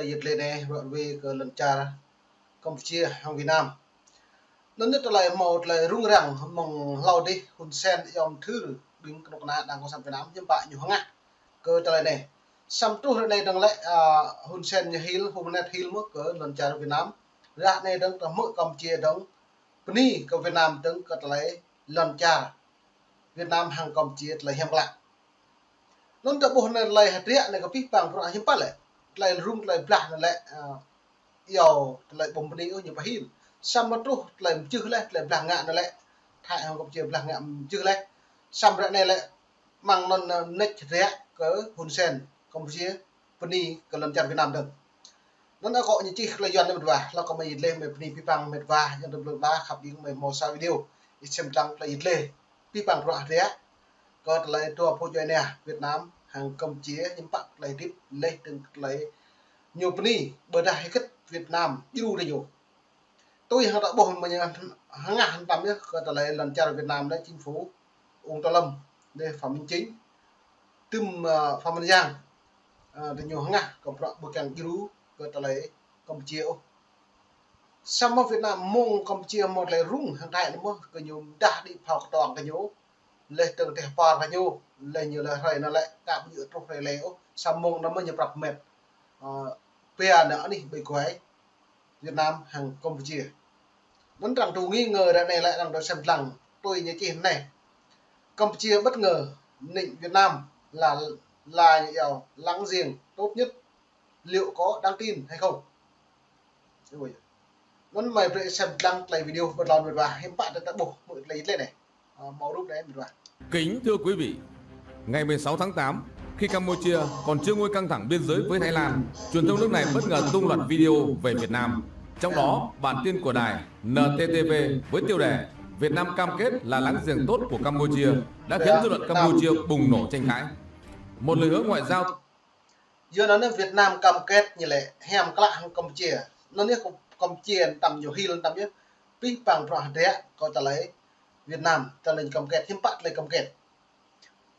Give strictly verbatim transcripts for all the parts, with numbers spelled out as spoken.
Yit lĕ anai, ră ruai kơ lŏn čar Campuchia hăng Việt Nam. Anŭn yơh tơlơi hmâo tơlơi rŭng răng mơ̆ng hlâo dih Hun Sen iâu mơthưr ƀing kơnuk kơna Đảng Cộng sản Việt Nam hiư̆m pă ñu hơngah kơ tơlơi anai. Samơ̆ truh ră anai dơ̆ng lĕ, a, Hun Sen ñu hil, Hun Manet hil mơ̆ kơ lŏn čar Việt Nam. Ră anai dơ̆ng tơhmư̆ Campuchia dơ̆ng bơni kơ Việt Nam dơ̆ng kơ tơlơi lŏn čar Việt Nam hăng Campuchia tơlơi hiam klă. Anŭn ta ƀuh anai tơlơi hơdră anai kơ pih pang bruă hiư̆m pă lĕ. Tơlơi rŭng tơlơi blah anai lĕ, a, iâu tơlơi ƀu bơni ôh ñu pơhil. Samơ̆ truh tơlơi mơjưh leh, tơlơi blah ngă anai lĕ. Thái hăng Campuchia blah ngă mơjưh leh. Samơ̆ ră anai lĕ mơ̆ng anŭn, a, mơneč hơdră kơ Hun Sen Campuchia bơni kơ lŏn čar Việt Nam dơ̆ng. Anŭn akŏ ñu čih tơlơi Yuan anai mĕt wa, hlâo kơ mơi yit lĕ mơi bơni pih pang mĕt wa, yang tơm lŏn wa, khăp ƀing mơi hmâo sa video. Ih sem lăng tơlơi yit lĕ. Pih pang bruă hơdră kơ tơlơi dua pô djuai ania Việt Nam hăng Campuchia hiư̆m pă tơlơi hơdip leh dơ̆ng tơlơi ñu bơni ƀơdah hơget Việt Nam djru tơ ñu. Tui hăng ta ƀuh mơ̆ng hơngah hơtăm yơh kơ tơlơi lŏn čar Việt Nam lĕ chính phủ ông Tô Lâm, lĕ Phạm Minh Chính, tơm, a, Phạm Văn Giang, a, tơ ñu hơngah kơ bruă ƀu kiăng djru kơ tơlơi Campuchia ôh. Samơ̆ Việt Nam mơ̆ng Campuchia hmâo tơlơi rŭng hăng Thái anai mơ̆ kơ ñu dah đĭ phao kơtuang kơ ñu, leh dơ̆ng teh par kơ ñu, leh ñu lĕ hrơi anai lĕ ka ƀu djơ̆ truh hrơi leh ôh, samơ̆ mơ̆ng anŭn mơ̆ ñu prăp met. A, pia anai anih ƀơi guai Việt Nam hăng Campuchia. Anŭn arăng tŭ nghi ngờ ră anai lĕ arăng tŭ sem lăng, tui ñu čih anai. Campuchia bất ngờ nịnh Việt Nam là, là iâu láng giềng tốt nhất, liệu có đáng tin hay không? Ôi. Anŭn mơi brơi sem lăng tơlơi video ƀơi lŏn mĕt wa, hiư̆m pă ta ƀuh mơ̆ tơlơi yit lĕ anai. Ơ, mơ̆ rup anai mĕt wa. Kính thưa quý vị, ngày mười sáu tháng tám, khi Campuchia còn chưa nguôi căng thẳng biên giới với Thái Lan, truyền thông nước này bất ngờ tung loạt video về Việt Nam. Trong đó, bản tin của đài N T T V với tiêu đề "Việt Nam cam kết là láng giềng tốt của Campuchia" đã khiến dư luận Campuchia bùng nổ tranh cãi. Một lời hứa ngoại giao Yua anŭn Việt Nam cam kết ñu lĕ hiam klă hăng Campuchia. Anŭn yơh Campuchia tơm ñu hil tơm yơh. Pih pang bruă hơdră kơ tơlơi Việt Nam, tơlơi cam kết, hiư̆m pă tơlơi cam kết.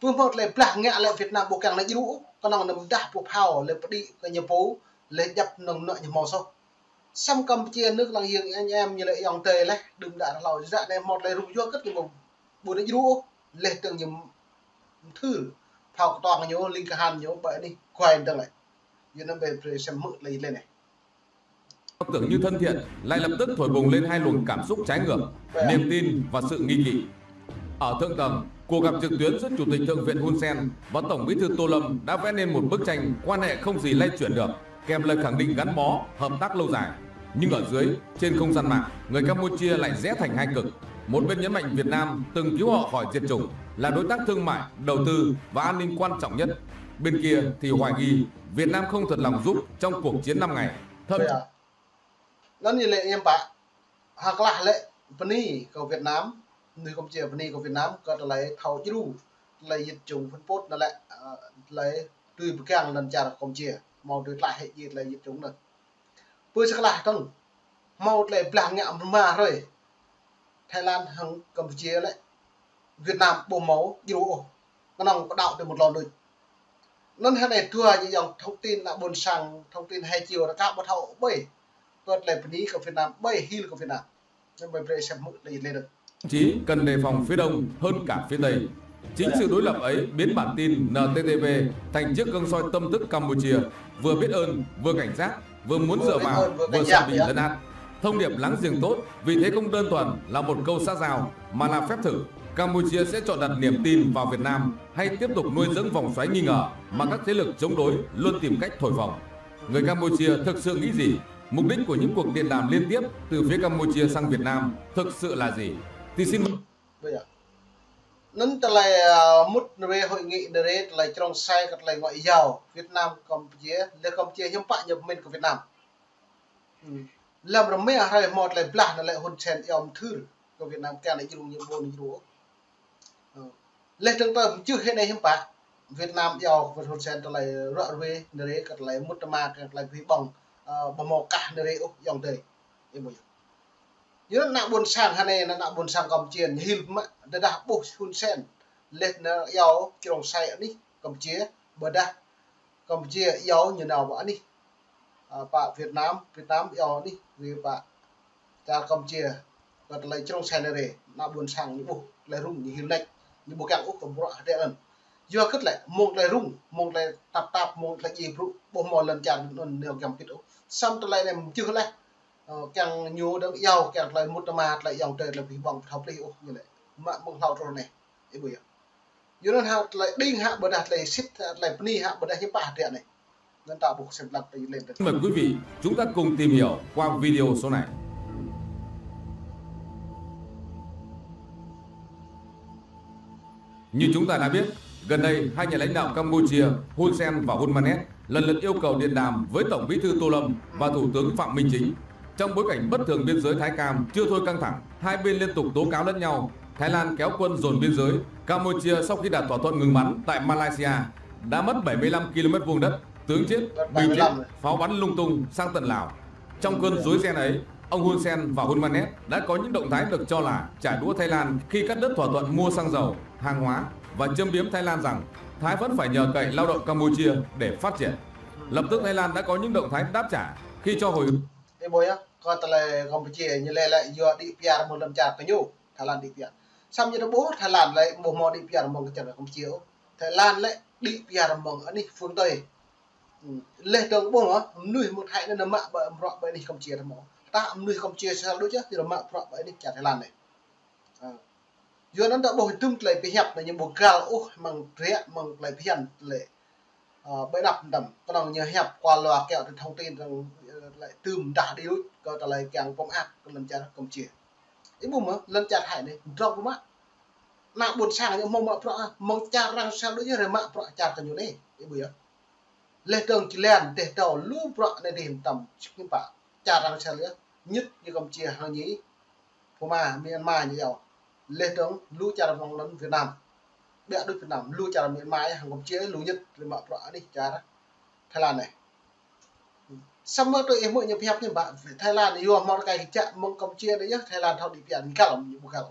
Pơhmư̆ tơlơi blah ngă lĕ Việt Nam ƀu kiăng nao djru ôh, kơnơ̆ng anăm dah pô phao lĕ pơđĭ kơ ñu pô, lĕ djăp kơnơ̆ng anŏ ñu hmâo soh. Samơ̆ Campuchia nước láng giềng anh em ñu lĕ ayŏng adơi leh, đưm đă hlâo, ră anai hmâo tơlơi rŭng yua hơget ñu ƀu nao djru ôh, leh dơ̆ng ñu mơthưr phao kơtuang ñu, ling kơhan ñu, ƀơi anih guai dơ̆ng lĕ. Yua anŭn ƀơi brơi sem hmư̆ tơlơi yit lĕ anai. Tưởng như thân thiện, lại lập tức thổi bùng lên hai luồng cảm xúc trái ngược, niềm tin và sự nghi kỵ. Ở thượng tầng, cuộc gặp trực tuyến giữa Chủ tịch Thượng viện Hun Sen và Tổng Bí thư Tô Lâm đã vẽ nên một bức tranh quan hệ không gì lay chuyển được, kèm lời khẳng định gắn bó, hợp tác lâu dài. Nhưng ở dưới, trên không gian mạng, người Campuchia lại rẽ thành hai cực. Một bên nhấn mạnh Việt Nam từng cứu họ khỏi diệt chủng, là đối tác thương mại, đầu tư và an ninh quan trọng nhất. Bên kia thì hoài nghi Việt Nam không thật lòng giúp trong cuộc chiến năm ngày. Thậm Anŭn ñu lĕ hiư̆m pă, hơklah lĕ bơni kơ Việt Nam, nui Campuchia bơni kơ Việt Nam, kơ tơlơi thâo djru, tơlơi yit jung Pol Pot anŭn lĕ, ơ, tơlơi tui pơgang lŏn čar Campuchia, hmâo tui tlaih hĭ djai tơlơi yit jung anŭn. Pơ sơklah tơ̆ng, hmâo tơlơi blah ngă rơma hrơi, Thái Lan hăng Campuchia lĕ, Việt Nam ƀu hmâo djru ôh. Kơnơ̆ng pơđao tui mơ̆ng tlôn đôč. Anŭn hơnai dua ñu yŏng thông tin ană ƀôn sang, thông tin hai chiều rơkâo ƀu thâo ƀơi. Kơ tơlơi bơni kơ Việt Nam, ƀơi hil kơ Việt Nam. Anŭn ƀơi brơi sem hmư̆ tơlơi lĕ đơ̆ng. Chí cần đề phòng phía Đông hơn cả phía Tây. Chính sự đối lập ấy biến bản tin N T T V thành chiếc gương soi tâm thức Campuchia, vừa biết ơn, vừa cảnh giác, vừa muốn dựa vào, vừa sợ bị lấn át. Thông điệp láng giềng tốt vì thế không đơn thuần là một câu xã giao mà là phép thử. Campuchia sẽ chọn đặt niềm tin vào Việt Nam hay tiếp tục nuôi dưỡng vòng xoáy nghi ngờ mà các thế lực chống đối luôn tìm cách thổi phồng? Người Campuchia thực sự nghĩ gì? Mục đích của những cuộc điện đàm liên tiếp từ phía Campuchia sang Việt Nam thực sự là gì? Thì xin Anŭn tơlơi, ơ, mŭt nơre hội nghị nơre tơlơi črông sai kơ tơlơi ngoại giao Việt Nam Campuchia, lĕ Campuchia hiư̆m pă ñu pơmĭn kơ Việt Nam. Lơ̆m rơma hrơi hmâo tơlơi blah anŭn lĕ Hun Sen yom thưr kơ Việt Nam kiăng nao djru ñu ƀu nao djru. Lĕ tơ̆ng tơ̆m čưh hơnai hiư̆m pă Việt Nam yom kơ Hun Sen tơlơi ră ruai nơre kơ tơlơi mŭt tơma kơ tơlơi bơwih ƀơ̆ng, ơ, ƀu hmâo kah nơre ôh yŏng adơi. Yua anŭn ană ƀôn sang hơnai, ană ƀôn sang Campuchia ñu hil mă, tơdah ƀuh Hun Sen lĕ nao yom črông sai anih Campuchia, ƀơdah Campuchia yom ñu nao ƀơi anih. Ơ, pă Việt Nam, Việt Nam yua anih, ri pă čar Kampuchia, kơ tơlơi črông sen rai, ană ƀôn sang ñu ƀuh tơlơi rŭng, ñu hil nač, ñu ƀu kiăng ôh kơ bruă hơdră anŭn. Yua kơ tơlơi, mơ̆ng tơlơi rŭng, mơ̆ng tơlơi tap tap, mơ̆ng tơlơi djai brŭ, ƀu hmâo lŏn čar anŭn nao giăm pĭt ôh. Samơ̆ tơlơi anai mơ̆ng čưh laih, ơ, kiăng ñu dơ̆ng iâu, kiăng tơlơi mŭt tơma, tơlơi ayŏng adơi, tơlơi pih ƀong, pơthâo plih ôh, ñu lĕ. Mă mơ̆ng hlâo truh anai, ih ƀuh yơh. Yua anŭn hă tơlơi đing hă ƀôdah tơlơi sĭt hă tơlơi bơni hă ƀôdah ñu pă hơdră anai. Anŭn ta ƀuh sem lăng tơ lên. Mời quý vị, chúng ta cùng tìm hiểu qua video số này. Như chúng ta đã biết, gần đây hai nhà lãnh đạo Campuchia Hun Sen và Hun Manet lần lượt yêu cầu điện đàm với Tổng Bí thư Tô Lâm và Thủ tướng Phạm Minh Chính. Trong bối cảnh bất thường biên giới Thái Cam chưa thôi căng thẳng, hai bên liên tục tố cáo lẫn nhau. Thái Lan kéo quân dồn biên giới, Campuchia sau khi đạt thỏa thuận ngừng bắn tại Malaysia đã mất bảy mươi lăm ki-lô-mét vuông đất, tướng giết, binh chết, pháo bắn lung tung sang tận Lào. Trong cơn rối ren ấy, ông Hun Sen và Hun Manet đã có những động thái được cho là trả đũa Thái Lan khi cắt đứt thỏa thuận mua xăng dầu, hàng hóa và châm biếm Thái Lan rằng Thái vẫn phải nhờ cậy lao động Campuchia để phát triển. Lập tức Thái Lan đã có những động thái đáp trả khi cho hồi Ih ƀuh yơh, kơ tơlơi Kampuchia ñu lĕ lĕ yua đĭ piar mơ̆ng lŏn čar kơ ñu, Thái Lan đĭ piar. Samơ̆ ñu ta ƀuh Thái Lan lĕ ƀu hmâo đĭ piar mơ̆ng kơ čar Kampuchia ôh. Thái Lan lĕ đĭ piar mơ̆ng anih phương Tây. Ư, leh dơ̆ng ƀuh mơ̆, mơnuih mơ̆ng Thái anai nao mă ƀơi bruă ƀơi anih Kampuchia ta mơ̆. Tơdah mơnuih Kampuchia sel đôč yơh, ñu nao mă bruă ƀơi anih čar Thái Lan anai. Ơ. Yua anŭn ta ƀuh hơdôm tơlơi pơhiăp anai ñu ƀu găl ôh mơ̆ng dră mơ̆ng tơlơi phiăn tơlơi, ơ, ƀơi anăp mơtam. Kơnơ̆ng ñu hiăp qua loa kiaŏ tơlơi thông tin, ơ, tơlơi tơm dah đi đôč kơ tơlơi kiăng pơmơak kơ lŏn čar Kampuchia. Ih ƀuh mơ̆, lŏn čar Thái anai, drŏng pơmă. Ană ƀôn sang ñu hmâo mă bruă, mơ̆ng čar arăng sel đôč yơh rai mă bruă čar kơ ñu anai. Ih ƀuh yơh. Leh dơ̆ng či lĕ, tơdah tơl lu bruă anai dih mơtam, čih ñu pă, čar arăng sel yơh, ñit ñu Kampuchia hăng ñu, Burma, Myanmar ñu yơh. Leh dơ̆ng lu čar mơ̆ng anŭn Việt Nam. Ƀiă đôč Việt Nam, lu čar Myanmar yơh, hăng Kampuchia lu ñit, rai mă bruă anih čar Thái Lan anai. Samơ̆ tui ih mơ̆ ñu pơhiăp ñu pă, Thái Lan yua hmâo rơkai kơjăp mơ̆ng Kampuchia anai yơh, Thái Lan thâo đĭ piar, găl ñu ƀu găl.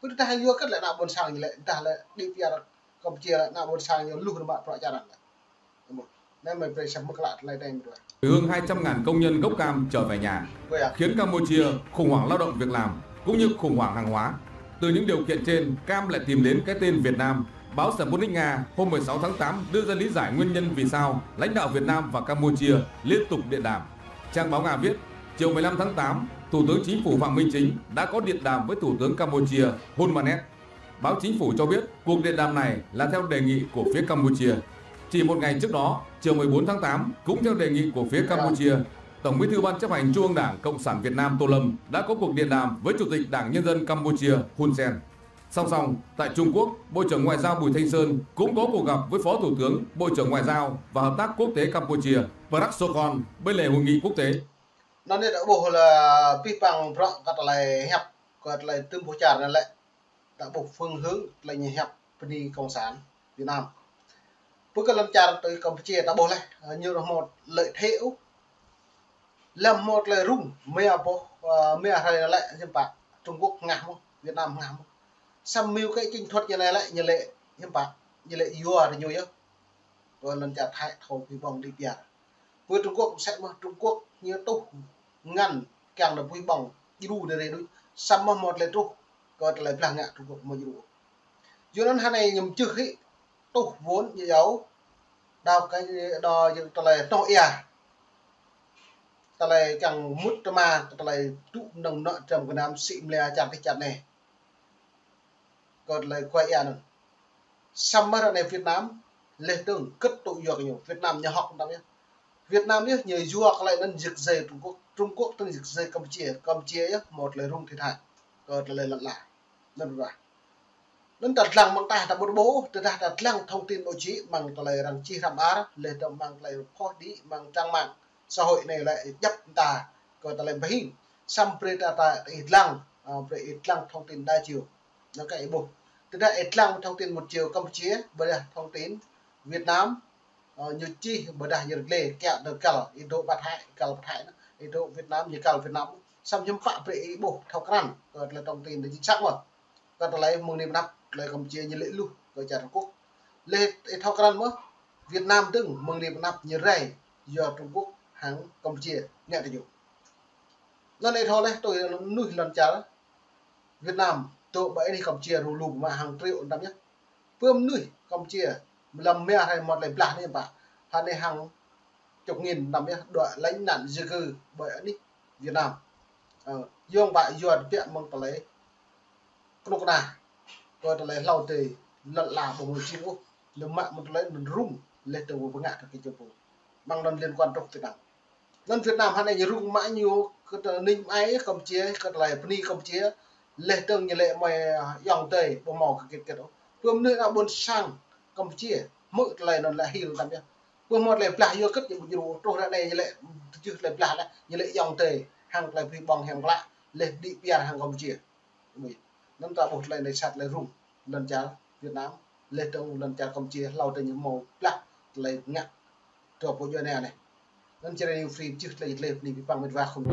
Pơ tơdah yua kơ lĕ ană ƀôn sang ñu lĕ, tơdah lĕ đĭ piar Kampuchia lĕ ană ƀôn sang ñu lu rai mă bruă čar arăng lĕ. Anai mơi brơi sem mơ̆ng klă tơlơi teng mơdruă. Hơn hai trăm ngàn công nhân gốc cam trở về nhà, ơ, yơh, khiến Campuchia khủng hoảng lao động việc làm, cũng như khủng hoảng hàng hóa. Từ những điều kiện trên, cam lại tìm đến cái tên Việt Nam. Báo Sputnik Nga hôm mười sáu tháng tám đưa ra lý giải nguyên nhân vì sao lãnh đạo Việt Nam và Campuchia liên tục điện đàm. Trang báo Nga viết, chiều mười lăm tháng tám, Thủ tướng Chính phủ Phạm Minh Chính đã có điện đàm với Thủ tướng Campuchia Hun Manet. Báo Chính phủ cho biết cuộc điện đàm này là theo đề nghị của phía Campuchia. Chỉ một ngày trước đó, chiều mười bốn tháng tám, cũng theo đề nghị của phía Campuchia, Tổng Bí thư Ban Chấp hành Trung ương Đảng Cộng sản Việt Nam Tô Lâm đã có cuộc điện đàm với Chủ tịch Đảng Nhân dân Campuchia Hun Sen. Song song, tại Trung Quốc, Bộ trưởng Ngoại giao Bùi Thanh Sơn cũng có cuộc gặp với Phó Thủ tướng, Bộ trưởng Ngoại giao và Hợp tác Quốc tế Campuchia Prak Sokhon bên lề hội nghị quốc tế. Anŭn anai ta ƀuh lĕ pih păng bruă kơ tơlơi hiăp, kơ tơlơi tơm boh čar anai lĕ. Ta ƀuh phương hướng tơlơi ñu hiăp bơni Cộng sản Việt Nam. Pơ kơ lŏn čar tui Kampuchia ta ƀuh leh, ñu ƀu hmâo lợi thế ôh. Lăm hmâo tơlơi rŭng, mơ̆ ƀuh, ơ, mơ̆ hrơi anai lĕ, hiư̆m pă, Trung Quốc hơngah mơ̆n, Việt Nam hơngah mơ̆n. Samơ̆ mơ̆ng kơ chiến thuật ñu anai lĕ, ñu lĕ, hiư̆m pă, ñu lĕ yua rơñu yơh. Kơ lŏn čar Thái thâo pih ƀong đĭ piar. Pơ Trung Quốc sĕ mơ̆, Trung Quốc ñu tuh ngăn kiăng nao pih ƀong, djru anai rai đôč. Samơ̆ hmâo tơlơi truh, kơ tơlơi blah ngă Trung Quốc hmâo djru. Yua anŭn hơnai ñu mơčưh hĭ, tuh vốn ñu yua, đao kơ, đao tơlơi tŏh ia. Tơlơi kiăng mŭt tơma, tơlơi tŭ mơnơ̆ng nŏ dram gơnam sĭ mơlia čar tih čar anai. Kơ tơlơi kuai ia anŭn. Samơ̆ ră anai Việt Nam, leh dơ̆ng kơ̆t tŭ yua kơ ñu. Việt Nam ñu hŏk mơtam yơh. Việt Nam yơh ñu yua kơ tơlơi anŭn rơgơi Trung Quốc. Trung Quốc tơ̆ng rơgơi Campuchia. Campuchia yơh hmâo tơlơi rŭng thiệt hại. Kơ tơlơi lŏn ala. Anŭn ƀuh. Anŭn ta lăng mơ̆ng tah ta ƀu ƀuh, tơdah ta lăng thông tin báo chí mơ̆ng tơlơi arăng čih hrăm ar, leh dơ̆ng mơ̆ng tơlơi phoh đĭ mơ̆ng trang mạng xã hội anai lĕ djăp ta kơ tơlơi ƀu hing. Samơ̆ brơi ta, ta ih lăng, ơ, brơi ih lăng thông tin đa chiều. Anŭn kơ ih ƀuh. Tơdah ih lăng thông tin một chiều Campuchia, ƀôdah thông tin Việt Nam, ơ, ñu čih, ƀôdah ñu rơgơi, kiaŏ tơ găl, ih dŏ Bắc Thái, găl Bắc Thái anŭn, ih dŏ Việt Nam, ñu găl Việt Nam. Samơ̆ hiư̆m pă brơi ih ƀuh thâo krăn, kơ tơlơi thông tin anŭn chính xác mơ̆. Kơ tơlơi mơ̆ng anai pơ anăp, tơlơi Campuchia ñu lĕ luh kơ čar Trung Quốc. Leh ih thâo krăn mơ̆, Việt Nam dơ̆ng mơ̆ng anai pơ anăp ñu rai yua Trung Quốc hăng Kampuchia ngă tơ ñu. Anŭn ih thâo laih, tui mơnuih lŏn čar Việt Nam, tơ ƀơi anih Kampuchia rŭ lu mă hăng triệu tăm yơh. Pơ mơnuih Kampuchia, mlam mia hrơi mơ̆t tơlơi blah anai pă, hăng anai hăng chục nghìn tăm yơh, đuaĭ lánh nạn di cư ƀơi anih Việt Nam. Ơ, yua pă yua tơbiă mơ̆ng tơlơi kơnuk kơna, kơ tơlơi hlâo adih lŏn ala ƀu mơ̆ jing ôh, lơ̆m mă mơ̆ng tơlơi anŭn rŭng, laih dơ̆ng ƀu pơngă kơ kơ čơpŭ. Mơ̆ng anŭn liên quan truh tơnăng. Anŭn Việt Nam hăng anai ñu rŭng mă ñu kơ tơlơi ning ai Kampuchia, kơ tơlơi bơni Kampuchia, laih dơ̆ng ñu lĕ mơi ayŏng adơi ƀu hmâo kơ kĕt kĕt ôh. Pơ mơnuih ană ƀôn sang Kampuchia, hmư̆ tơlơi anŭn lĕ hil tăm yơh. Pơ hmâo tơlơi blah yua kĕt ñu ƀu djru, truh ră anai ñu lĕ tơjuh tơlơi blah laih, ñu lĕ ayŏng adơi, hăng tơlơi bơni ƀơ̆ng hiam klă, laih đĭ piar hăng Kampuchia. Ƀu, anŭn ta ƀuh tơlơi anai sat tơlơi rŭng, lŏn čar Việt Nam, laih dơ̆ng lŏn čar Kampuchia, hlâo adih ñu hmâo blah tơlơi ngă. Tơ pô djuai ania anai. Anŭn Channel New Free, čih tơlơi tơlơi bơni pơpăng mĕt wa khul.